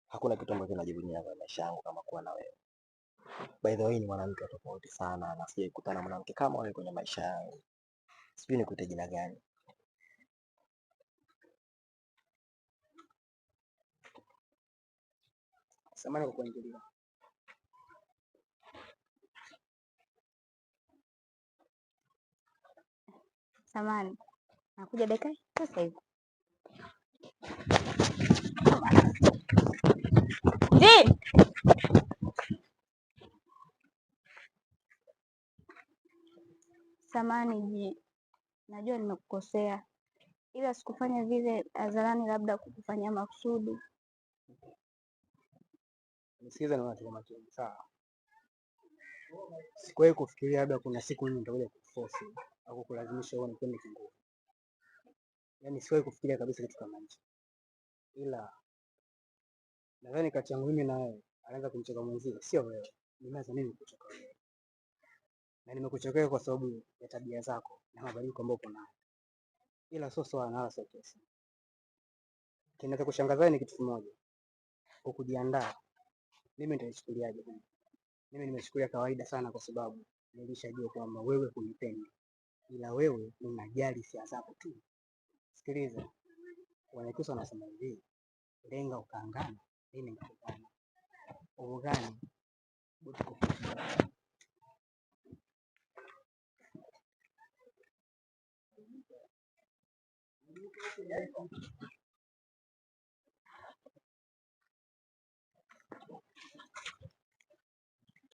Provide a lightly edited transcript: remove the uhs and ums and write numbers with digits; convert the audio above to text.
Hakuna kitu ambacho najivunia kwa maisha yangu kama kuwa na wewe. By the way, ni mwanamke wa tofauti sana na sijawahi kukutana na mwanamke kama wewe kwenye maisha yangu. Sijui nikuite jina gani. Samahani kwa kuingilia. Samahani, nakuja dakika sasa hivi. Ji! Samahani Ji, najua nimekukosea, ila sikufanya vile hadharani, labda kukufanyia makusudi. Nisikize na watu kwa makini, sawa? Sikuwahi kufikiria labda kuna siku mimi nitakuja kukuforce au kukulazimisha wewe unipende kinguvu. Yaani siwahi kufikiria kabisa kitu kama hicho. Ila nadhani kati yangu mimi na wewe anaanza kumchoka mwenzie, sio wewe. Nimeanza mimi kuchoka wewe. Na nimekuchokea kwa sababu ya tabia zako na mabadiliko ambayo uko nayo. Ila sio swala na wala sio kesi. Kinachokushangaza ni kitu kimoja. Hukujiandaa. Mimi nitaichukuliaje? Mimi nimechukulia kawaida sana kwa sababu nilishajua kwamba wewe hunipendi. Ila wewe unajali hisia zako tu. Sikiliza, Wanyakyusa wanasema hivi, lenga ukaangana, mimi nikakugana. Ugani butukufuta.